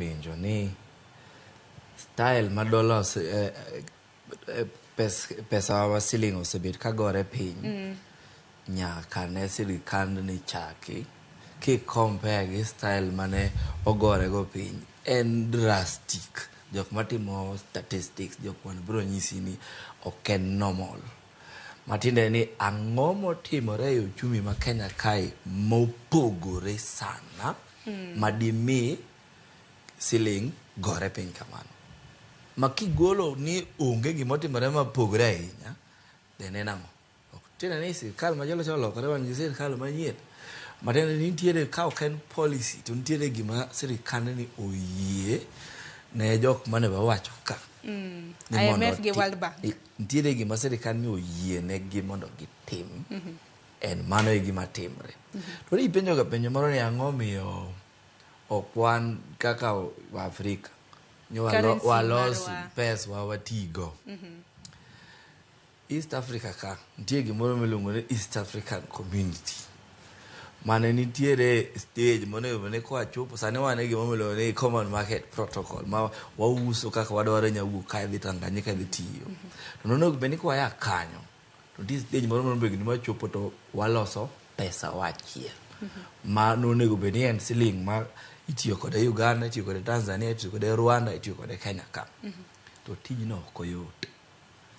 Winjo ni style ma dola ose, eh, eh, pes, pesa wa siling osebet ka gore piny nyaka ne sirikand ni chaki ki compare gi style mane ogore go piny en drastic. Jok matimo statistics jok wan biro nyisi ni ok en normal. Matiende ni ang'o motimore e uchumi ma Kenya kae mopogore sana madimi siling gore piny kamano. Ma kigolo ni onge gimotimore mopogore ahinya, then en ang'o? Ok tiende ni sirkal machielo cha olokore wan gi sirkal manyien. Matiende ni nitiere ka ok en policy to nitiere gima sirkand ni oyie ne jok mane wawacho ka. Ni mondo IMF gi World Bank. Nitiere gima sirkal ni oyie negi mondo gitim. En mano e gima timre. To ni ipenjo ga penjo moro ni ang'o miyo ok wan kaka Waafrika ni Currency walos marwa. peswa watigo. East Africa ka nitie gimoro miluongo ni East African Community mane nitiere stage monego bed ni kwachopo sani wan e gima miluongo ni Common Market Protocol ma wauso kaka wadwaro inya wuok kae idhi Tanganyika idhi tiyo. To nonego bed ni kwaya kanyo to nitie stage moro monego bed ni wachopo to waloso pesa wa achiel ma nonego bed ni en siling ma itiyo kode Uganda, itiyo kode Tanzania, itiyo kode Rwanda, itiyo kode Kenya ka. To tijno ok oyot.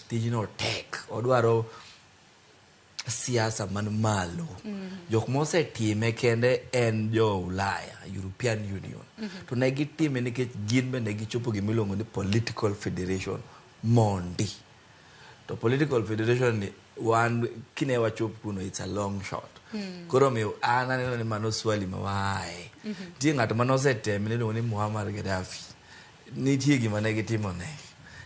Tijno tek. Odwaro siasa man malo. Jok mosetime kende en jo Ulaya, European Union. To ne gitime nikech gin bende gichopo gima iluongo ni political federation mondi. To political federation ni wan kine wachop kuno it's a long shot. Koro omiyo an aneno ni mano swali ma waaye. Nitie ng'at mane oseteme niluongo ni Muammar Gaddafi. Nitie gima ne gitimo ne.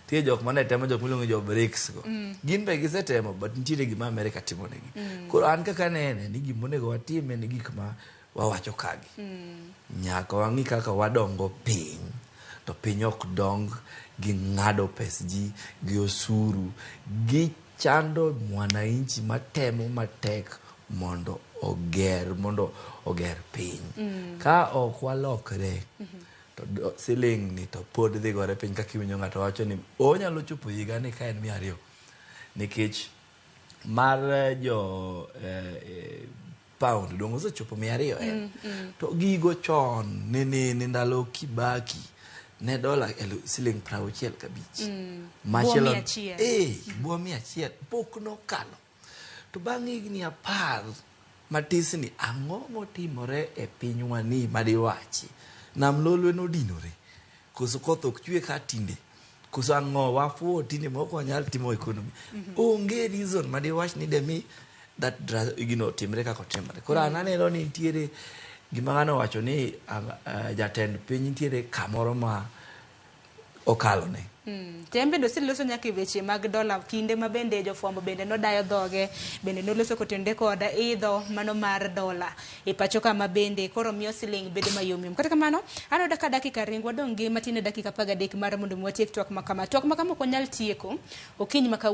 Nitie jok mane temo jok miluongo ni jo BRICS go. Gin be gisetemo but nitiere gima America timo negi. Koro an kaka anene ni gima onego watim en gik ma wawacho kagi. Nyaka wang'i kaka wadongo piny. To piny ok dong gi ng'ado pes ji, gi osuru, gi chando mwananchi matemo matek mondo oger piny. Ka ok walokre, to siling ni to pod dhi gore piny kaka iwinjo ng'ato wacho ni onyalo chopo higa ni ka en 200. Nikech mar jo pound dong osechopo 200 en. To gigo chon ne ndalo Kibaki ne dola siling 65. Machielo, buo 100. Buo 100 pok nokalo. To bang' higni 10 matisni, ang'o motimore e pinywa ni madiwachi? Nam Lolwe nodinore. Koso koth ok chwe ka tinde. Koso ang'o wafuwo tinde ma ok wanyal timo economy. Onge reason madiwach ni demi that gino otimre kaka otimore. Koro an aneno ni nitiere gima ng'ano owacho ni jatend piny nitiere kamoro ma okalo ne. To en bende oseloso nyaka e weche mag dola kinde ma bende jofwambo bende nodayo dhoge bende noloso kotenore kod idho mano mar dola e pacho kama bende koro miyo siling bedo mayomyom. Kata kamano aneno ka dakika ringo wadong' gi matin e dakika 13 mar mondo mi watiek twak ma kama. Twak ma kama ok wanyal tieko okinyi ma kawuono.